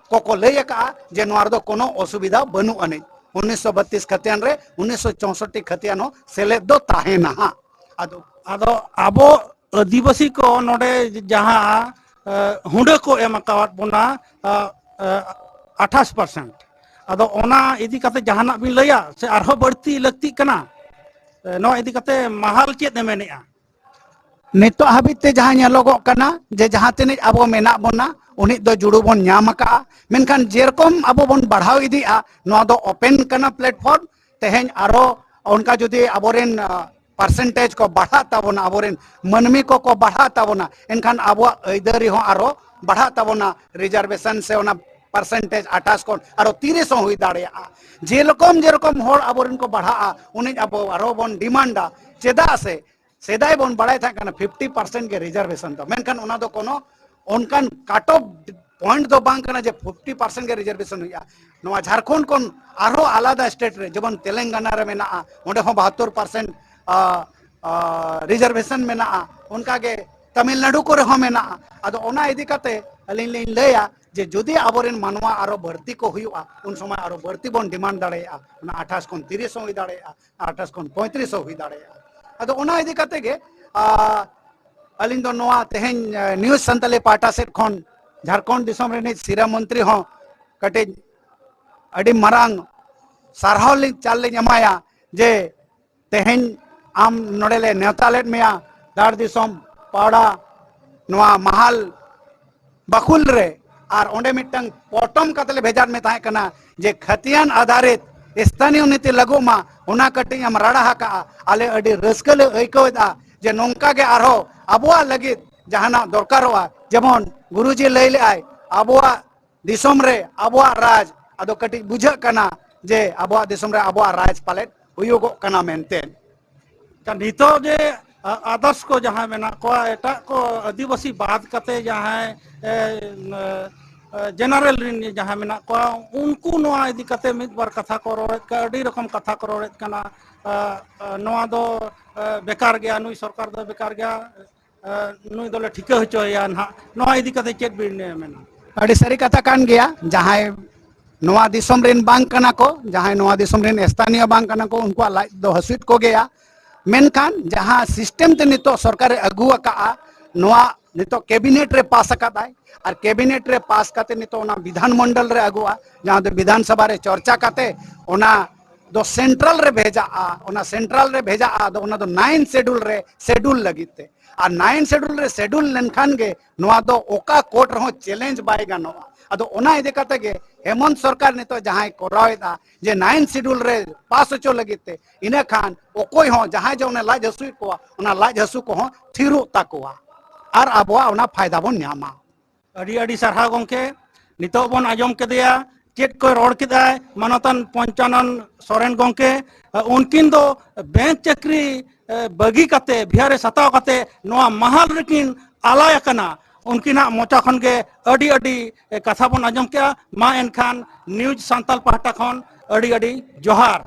ᱠᱚᱠᱚ ᱞᱟᱹᱭ ᱟᱠᱟᱫᱼᱟ ᱡᱮ ᱱᱚᱣᱟ ᱨᱮᱫᱚ ᱠᱳᱱᱳ ᱚᱥᱩᱵᱤᱫᱷᱟ ᱵᱟᱹᱱᱩᱜ ᱟᱹᱱᱤᱡ᱾ ᱩᱱᱤᱥᱥᱚ ᱵᱟᱛᱤᱥ ᱠᱷᱟᱹᱛᱤᱭᱟᱱ ᱨᱮ ᱩᱱᱤᱥᱥᱚ ᱪᱳᱥᱚᱴᱴᱤ ᱠᱷᱟᱹᱛᱤᱭᱟᱱ ᱦᱚᱸ ᱥᱮᱞᱮᱫ ᱫᱚ ᱛᱟᱦᱮᱱᱟ ᱦᱟᱸᱜ᱾ ᱟᱫᱚ ᱟᱫᱚ ᱟᱵᱚ ᱟᱹᱫᱤᱵᱟᱹᱥᱤ ᱠᱚ ᱱᱚᱰᱮ ᱡᱟᱦᱟᱸ, ᱮ, ᱦᱩᱸᱰᱟᱹ ᱠᱚ ᱮᱢ ᱟᱠᱟᱣᱟᱫ ᱵᱚᱱᱟ, ᱮ, ᱮ, ᱟᱴᱷᱟᱥ ᱯᱟᱨᱥᱮᱱᱴ, ᱟᱫᱚ ᱚᱱᱟ ᱤᱫᱤ ᱠᱟᱛᱮ ᱡᱟᱦᱟᱱᱟᱜ ᱵᱤᱱ ᱞᱟᱹᱭᱟ ᱥᱮ ᱟᱨᱦᱚᱸ ᱵᱟᱹᱲᱛᱤ ᱞᱟᱹᱠᱛᱤᱜ ᱠᱟᱱᱟ? ᱮ, ᱱᱚᱣᱟ ᱤᱫᱤ ᱠᱟᱛᱮ ᱢᱟᱦᱟᱞ ᱪᱮᱫ ᱮ ᱢᱮᱱᱮᱜᱼᱟ? ᱱᱤᱛᱚᱜ ᱦᱟᱹᱵᱤᱡ ᱛᱮ ᱡᱟᱦᱟᱸ ᱧᱮᱞᱚᱜᱚᱜ ᱠᱟᱱᱟ ᱡᱮ ᱡᱟᱦᱟᱸ ᱛᱤᱱᱟᱹᱜ ᱟᱵᱚ ᱢᱮᱱᱟᱜ ᱵᱚᱱᱟ, ᱩᱱᱤ ᱫᱚ ᱡᱩᱲᱩ ᱵᱚᱱ ᱧᱟᱢ ᱟᱠᱟᱜᱼᱟ, ᱢᱮᱱᱠᱷᱟᱱ ᱡᱮᱨᱚᱠᱚᱢ ᱟᱵᱚ ᱵᱚᱱ ᱵᱟᱲᱦᱟᱣ ᱤᱫᱤᱜᱼᱟ, ᱱᱚᱣᱟ ᱫᱚ ᱳᱯᱮᱱ ᱠᱟᱱᱟ ᱯᱞᱮᱴᱯᱷᱚᱨᱢ᱾ ᱛᱮᱦᱮᱧ ᱟᱨᱚ ᱚᱱᱠᱟ ᱡᱩᱫᱤ ᱟᱵᱚᱨᱮᱱ, ᱟ, ᱯᱟᱨᱥᱮᱱᱴᱮᱡᱽ ᱠᱚ ᱵᱟᱲᱦᱟᱜ ᱛᱟᱵᱚᱱᱟ, ᱟᱵᱚᱨᱮᱱ ᱢᱟᱹᱱᱢᱤ ᱠᱚᱠᱚ ᱵᱟᱲᱦᱟᱜ ᱛᱟᱵᱚᱱᱟ, ᱮᱱᱠᱷᱟᱱ ᱟᱵᱚᱣᱟᱜ ᱟᱹᱭᱫᱟᱹᱨᱤ ᱦᱚᱸ ᱟᱨᱚ ᱵᱟᱲᱦᱟᱜ ᱛᱟᱵᱚᱱᱟ᱾ ᱨᱤᱡᱟᱨᱵᱷᱮᱥᱚᱱ ᱥᱮ ᱚᱱᱟ ᱯᱟᱨᱥᱮᱱᱴᱮᱡᱽ ᱟᱴᱷᱟᱥ ᱠᱷᱚᱱ ᱟᱨᱚ ᱛᱤᱨᱤᱥ ᱦᱚᱸ ᱦᱩᱭ ᱫᱟᱲᱮᱭᱟᱜᱼᱟ᱾ ᱡᱮᱨᱚᱠᱚᱢ ᱡᱮᱨᱚᱠᱚᱢ ᱦᱚᱲ ᱟᱵᱚᱨᱮᱱ ᱠᱚ ᱵᱟᱲᱦᱟᱜᱼᱟ, ᱩᱱᱤ ᱟᱵᱚ ᱟᱨᱚ ᱵᱚᱱ ᱰᱤᱢᱟᱱᱰᱟ᱾ ᱪᱮᱫᱟᱜ ᱥᱮ ᱥᱮᱫᱟᱭ ᱵᱚᱱ ᱵᱟᱲᱟᱭ ᱛᱟᱦᱮᱸ ᱠᱟᱱᱟ ᱯᱷᱤᱯᱴᱤ ᱯᱟᱨᱥᱮᱱᱴ ᱜᱮ ᱨᱤᱡᱟᱨᱵᱷᱮᱥᱚᱱ ᱫᱚ, ᱢᱮᱱᱠᱷᱟᱱ ᱚᱱᱟ ᱫᱚ ᱠᱳᱱᱳ ᱚᱱᱠᱟᱱ ᱠᱟᱴ ᱚᱯᱷ ᱯᱚᱭᱮᱱᱴ ᱫᱚ ᱵᱟᱝ ᱠᱟᱱᱟ ᱡᱮ ᱯᱷᱤᱯᱴᱤ ᱯᱟᱨᱥᱮᱱᱴ ᱜᱮ ᱨᱤᱡᱟᱨᱵᱷᱮᱥᱚᱱ ᱦᱩᱭᱩᱜᱼᱟ᱾ ᱱᱚᱣᱟ ᱡᱷᱟᱲᱠᱷᱚᱸᱰ ᱠᱷᱚᱱ ᱟᱨᱦᱚᱸ ᱟᱞᱟᱫᱟ ᱥᱴᱮᱴ ᱨᱮ, ᱡᱮᱢᱚᱱ ᱛᱮᱞᱮᱝᱜᱟᱱᱟ ᱨᱮ ᱢᱮᱱᱟᱜᱼᱟ, ᱚᱸᱰᱮ ᱦᱚᱸ ᱵᱟᱦᱟᱛᱛᱳᱨ ᱯᱟᱨᱥᱮᱱᱴ ᱨᱤᱡᱟᱨᱵᱷᱮᱥᱚᱱ ᱢᱮᱱᱟᱜᱼᱟ, ᱚᱱᱠᱟᱜᱮ ᱛᱟᱢᱤᱞᱱᱟᱲᱩ ᱠᱚᱨᱮ ᱦᱚᱸ ᱢᱮᱱᱟᱜᱼᱟ᱾ ᱟᱫᱚ ᱚᱱᱟ ᱤᱫᱤ ᱠᱟᱛᱮ ᱟᱹᱞᱤᱧ ᱞᱤᱧ ᱞᱟᱹᱭᱟ ᱡᱮ ᱡᱩᱫᱤ ᱟᱵᱚᱨᱮᱱ ᱢᱟᱱᱣᱟ ᱟᱨᱚ ᱵᱟᱹᱲᱛᱤ ᱠᱚ ᱦᱩᱭᱩᱜᱼᱟ, ᱩᱱ ᱥᱚᱢᱚᱭ ᱟᱨᱚ ᱵᱟᱹᱲᱛᱤ ᱵᱚᱱ ᱰᱤᱢᱟᱱᱰ ᱫᱟᱲᱮᱭᱟᱜᱼᱟ᱾ ᱚᱱᱟ ᱟᱴᱷᱟᱥ ᱠᱷᱚᱱ ᱛᱤᱨᱤᱥ ᱦᱚᱸ ᱦᱩᱭ ᱫᱟᱲᱮᱭᱟᱜᱼᱟ, ᱟᱴᱷᱟᱥ ᱠᱷᱚᱱ ᱯᱚᱸᱭᱛᱨᱤᱥ ᱦᱚᱸ ᱦᱩᱭ ᱫᱟᱲᱮᱭᱟᱜᱼᱟ᱾ ᱟᱫᱚ ᱚᱱᱟ ᱤᱫᱤ ᱠᱟᱛᱮ ᱜᱮ, ᱟ, ᱟᱹᱞᱤᱧ ᱫᱚ ᱱᱚᱣᱟ ᱛᱮᱦᱮᱧ, ᱮ, ᱱᱤᱭᱩᱡᱽ ᱥᱟᱱᱛᱟᱞᱤ ᱯᱟᱦᱴᱟ ᱥᱮᱫ ᱠᱷᱚᱱ ᱡᱷᱟᱲᱠᱷᱚᱸᱰ ᱫᱤᱥᱚᱢ ᱨᱤᱱᱤᱡ ᱥᱤᱨᱟᱹ ᱢᱚᱱᱛᱨᱤ ᱦᱚᱸ ᱠᱟᱹᱴᱤᱡ ᱟᱹᱰᱤ ᱢᱟᱨᱟᱝ ᱥᱟᱨᱦᱟᱣ ᱞᱤᱧ, ᱪᱟᱞ ᱞᱤᱧ ᱮᱢᱟᱭᱟ ᱡᱮ ᱛᱮᱦᱮᱧ ᱟᱢ ᱱᱚᱰᱮ ᱞᱮ ᱱᱮᱣᱛᱟ ᱞᱮᱫ ᱢᱮᱭᱟ, ᱫᱟᱲ ᱫᱤᱥᱚᱢ, ᱯᱟᱣᱲᱟ, ᱱᱚᱣᱟ ᱢᱟᱦᱟᱞ ᱵᱟᱠᱷᱩᱞ ᱨᱮ, ᱟᱨ ᱚᱸᱰᱮ ᱢᱤᱫᱴᱟᱝ ᱯᱚᱴᱚᱢ ᱠᱟᱛᱮ ᱞᱮ ᱵᱷᱮᱡᱟᱫ ᱢᱮ ᱛᱟᱦᱮᱸ ᱠᱟᱱᱟ ᱡᱮ ᱠᱷᱟᱹᱛᱤᱭᱟᱱ ᱟᱫᱷᱟᱨᱤᱛ ᱥᱛᱷᱟᱱᱤᱭᱚ ᱱᱤᱛᱤ ᱞᱟᱹᱜᱩᱜ ᱢᱟ, ᱚᱱᱟ ᱠᱟᱹᱴᱤᱡ ᱮᱢ ᱨᱟᱲᱟ ᱟᱠᱟᱜᱼᱟ᱾ ᱟᱞᱮ ᱟᱹᱰᱤ ᱨᱟᱹᱥᱠᱟᱹ ᱞᱮ ᱟᱹᱭᱠᱟᱹᱣ ᱮᱫᱟ ᱡᱮ ᱱᱚᱝᱠᱟ ᱜᱮ ᱟᱨᱦᱚᱸ ᱟᱵᱚᱣᱟᱜ ᱞᱟᱹᱜᱤᱫ ᱡᱟᱦᱟᱱᱟᱜ ᱫᱚᱨᱠᱟᱨᱚᱜᱼᱟ, ᱡᱮᱢᱚᱱ ᱜᱩᱨᱩᱡᱤ ᱞᱟᱹᱭ ᱞᱮᱜᱼᱟᱭ, ᱟᱵᱚᱣᱟᱜ ᱫᱤᱥᱚᱢ ᱨᱮ ᱟᱵᱚᱣᱟᱜ ᱨᱟᱡᱽ, ᱟᱫᱚ ᱠᱟᱹᱴᱤᱡ ᱵᱩᱡᱷᱟᱹᱜ ᱠᱟᱱᱟ ᱡᱮ ᱟᱵᱚᱣᱟᱜ ᱫᱤᱥᱚᱢ ᱨᱮ ᱟᱵᱚᱣᱟᱜ ᱨᱟᱡᱽ ᱯᱟᱞᱮᱫ ᱦᱩᱭᱩᱜᱚᱜ ᱠᱟᱱᱟ ᱢᱮᱱᱛᱮ᱾ ᱟᱪᱪᱷᱟ, ᱱᱤᱛᱚᱜ ᱡᱮ, ᱟ, others ᱠᱚ ᱡᱟᱦᱟᱸᱭ ᱢᱮᱱᱟᱜ ᱠᱚᱣᱟ, ᱮᱴᱟᱜ ᱠᱚ ᱟᱹᱫᱤᱵᱟᱹᱥᱤ ᱵᱟᱫ ᱠᱟᱛᱮ ᱡᱟᱦᱟᱸᱭ, ᱮ, ᱮ, general ᱨᱮᱱ ᱡᱟᱦᱟᱸᱭ ᱢᱮᱱᱟᱜ ᱠᱚᱣᱟ, ᱩᱱᱠᱩ ᱱᱚᱣᱟ ᱤᱫᱤ ᱠᱟᱛᱮ ᱢᱤᱫ ᱵᱟᱨ ᱠᱟᱛᱷᱟ ᱠᱚ ᱨᱚᱲᱮᱫ ᱠᱟᱱᱟ, ᱟᱹᱰᱤ ᱨᱚᱠᱚᱢ ᱠᱟᱛᱷᱟ ᱠᱚ ᱨᱚᱲᱮᱫ ᱠᱟᱱᱟ᱾ ᱟ, ᱟ, ᱱᱚᱣᱟ ᱫᱚ, ᱟ, ᱵᱮᱠᱟᱨ ᱜᱮᱭᱟ, ᱱᱩᱭ ᱥᱚᱨᱠᱟᱨ ᱫᱚ ᱵᱮᱠᱟᱨ ᱜᱮᱭᱟ, ᱟ, ᱱᱩᱭ ᱫᱚᱞᱮ ᱴᱷᱤᱠᱟᱹ ᱦᱚᱪᱚᱭᱮᱭᱟ ᱱᱟᱦᱟᱜ, ᱱᱚᱣᱟ ᱤᱫᱤ ᱠᱟᱛᱮ ᱪᱮᱫ ᱵᱤᱱ, ᱮ, ᱢᱮᱱᱟ? ᱟᱹᱰᱤ ᱥᱟᱹᱨᱤ ᱠᱟᱛᱷᱟ ᱠᱟᱱ ᱜᱮᱭᱟ᱾ ᱡᱟᱦᱟᱸᱭ ᱱᱚᱣᱟ ᱫᱤᱥᱚᱢ ᱨᱮᱱ ᱵᱟᱝ ᱠᱟᱱᱟ ᱠᱚ, ᱡᱟᱦᱟᱸᱭ ᱱᱚᱣᱟ ᱫᱤᱥᱚᱢ ᱨᱮᱱ ᱥᱛᱷᱟᱱᱤᱭᱚ ᱵᱟᱝ ᱠᱟᱱᱟ ᱠᱚ, ᱩᱱᱠᱩᱣᱟᱜ ᱞᱟᱡ ᱫᱚ ᱦᱟᱹᱥᱩᱭᱮᱫ ᱠᱚᱜᱮᱭᱟ᱾ ᱢᱮᱱᱠᱷᱟᱱ ᱡᱟᱦᱟᱸ ᱥᱤᱥᱴᱮᱢ ᱛᱮ ᱱᱤᱛᱚᱜ ᱥᱚᱨᱠᱟᱨᱮ ᱟᱹᱜᱩ ᱟᱠᱟᱫᱼᱟ, ᱱᱚᱣᱟ ᱱᱤᱛᱚᱜ ᱠᱮᱵᱤᱱᱮᱴ ᱨᱮ ᱯᱟᱥ ᱟᱠᱟᱫᱟᱭ, ᱟᱨ ᱠᱮᱵᱤᱱᱮᱴ ᱨᱮ ᱯᱟᱥ ᱠᱟᱛᱮ ᱱᱤᱛᱚᱜ ᱚᱱᱟ ᱵᱤᱫᱷᱟᱱ ᱢᱚᱱᱰᱚᱞ ᱨᱮ ᱟᱹᱜᱩᱜᱼᱟ, ᱡᱟᱦᱟᱸ ᱫᱚ ᱵᱤᱫᱷᱟᱱ ᱥᱚᱵᱷᱟ ᱨᱮ ᱪᱚᱨᱪᱟ ᱠᱟᱛᱮ ᱚᱱᱟ ᱫᱚ ᱥᱮᱱᱴᱨᱟᱞ ᱨᱮ ᱵᱷᱮᱡᱟᱜᱼᱟ, ᱚᱱᱟ ᱥᱮᱱᱴᱨᱟᱞ ᱨᱮ ᱵᱷᱮᱡᱟᱜᱼᱟ, ᱟᱫᱚ ᱚᱱᱟ ᱫᱚ ᱱᱟᱭᱤᱱ ᱥᱮᱰᱩᱞ ᱨᱮ ᱥᱮᱰᱩᱞ ᱞᱟᱹᱜᱤᱫ ᱛᱮ᱾ ᱟᱨ ᱱᱟᱭᱤᱱ ᱥᱮᱰᱩᱞ ᱨᱮ ᱥᱮᱰᱩᱞ ᱞᱮᱱᱠᱷᱟᱱ ᱜᱮ ᱱᱚᱣᱟ ᱫᱚ ᱚᱠᱟ ᱠᱳᱨᱴ ᱨᱮᱦᱚᱸ ᱪᱮᱞᱮᱧᱡᱽ ᱵᱟᱭ ᱜᱟᱱᱚᱜᱼᱟ᱾ ᱟᱫᱚ ᱚᱱᱟ ᱤᱫᱤ ᱠᱟᱛᱮ ᱜᱮ ᱦᱮᱢᱚᱱᱛ ᱥᱚᱨᱠᱟᱨ ᱱᱤᱛᱚᱜ ᱡᱟᱦᱟᱸᱭ ᱠᱚᱨᱟᱣᱮᱫᱟ ᱡᱮ ᱱᱟᱭᱤᱱ ᱥᱮᱰᱩᱞ ᱨᱮ ᱯᱟᱥ ᱦᱚᱪᱚ ᱞᱟᱹᱜᱤᱫ ᱛᱮ, ᱤᱱᱟᱹ ᱠᱷᱟᱱ ᱚᱠᱚᱭ ᱦᱚᱸ ᱡᱟᱦᱟᱸᱭ ᱡᱮ ᱚᱱᱮ ᱞᱟᱡ ᱦᱟᱹᱥᱩᱭᱮᱫ ᱠᱚᱣᱟ, ᱚᱱᱟ ᱞᱟᱡ ᱦᱟᱹᱥᱩ ᱠᱚᱦᱚᱸ ᱛᱷᱤᱨᱚᱜ ᱛᱟᱠᱚᱣᱟ ᱟᱨ ᱟᱵᱚᱣᱟᱜ ᱚᱱᱟ ᱯᱷᱟᱭᱫᱟ ᱵᱚᱱ ᱧᱟᱢᱟ᱾ ᱟᱹᱰᱤ ᱟᱹᱰᱤ ᱥᱟᱨᱦᱟᱣ ᱜᱚᱢᱠᱮ᱾ ᱱᱤᱛᱚᱜ ᱵᱚᱱ ᱟᱸᱡᱚᱢ ᱠᱮᱫᱮᱭᱟ ᱪᱮᱫ ᱠᱚᱭ ᱨᱚᱲ ᱠᱮᱫᱟᱭ ᱢᱟᱱᱚᱛᱟᱱ ᱯᱚᱧᱪᱟᱱᱚᱱ ᱥᱚᱨᱮᱱ ᱜᱚᱢᱠᱮ᱾ ᱩᱱᱠᱤᱱ ᱫᱚ ᱵᱮᱝᱠ ᱪᱟᱹᱠᱨᱤ ᱵᱟᱹᱜᱤ ᱠᱟᱛᱮ, ᱵᱤᱦᱟᱨ ᱨᱮ ᱥᱟᱛᱟᱣ ᱠᱟᱛᱮ ᱱᱚᱣᱟ ᱢᱟᱦᱟᱞ ᱨᱮᱠᱤᱱ ᱟᱞᱟᱭ ᱟᱠᱟᱱᱟ᱾ ᱩᱱᱠᱤᱱᱟᱜ ᱢᱚᱪᱟ ᱠᱷᱚᱱ ᱜᱮ ᱟᱹᱰᱤ ᱟᱹᱰᱤ ᱠᱟᱛᱷᱟ ᱵᱚᱱ ᱟᱸᱡᱚᱢ ᱠᱮᱜᱼᱟ᱾ ᱢᱟ ᱮᱱᱠᱷᱟᱱ ᱱᱤᱭᱩᱡᱽ ᱥᱟᱱᱛᱟᱞ ᱯᱟᱦᱴᱟ ᱠᱷᱚᱱ ᱟᱹᱰᱤ ᱟᱹᱰᱤ ᱡᱚᱦᱟᱨ᱾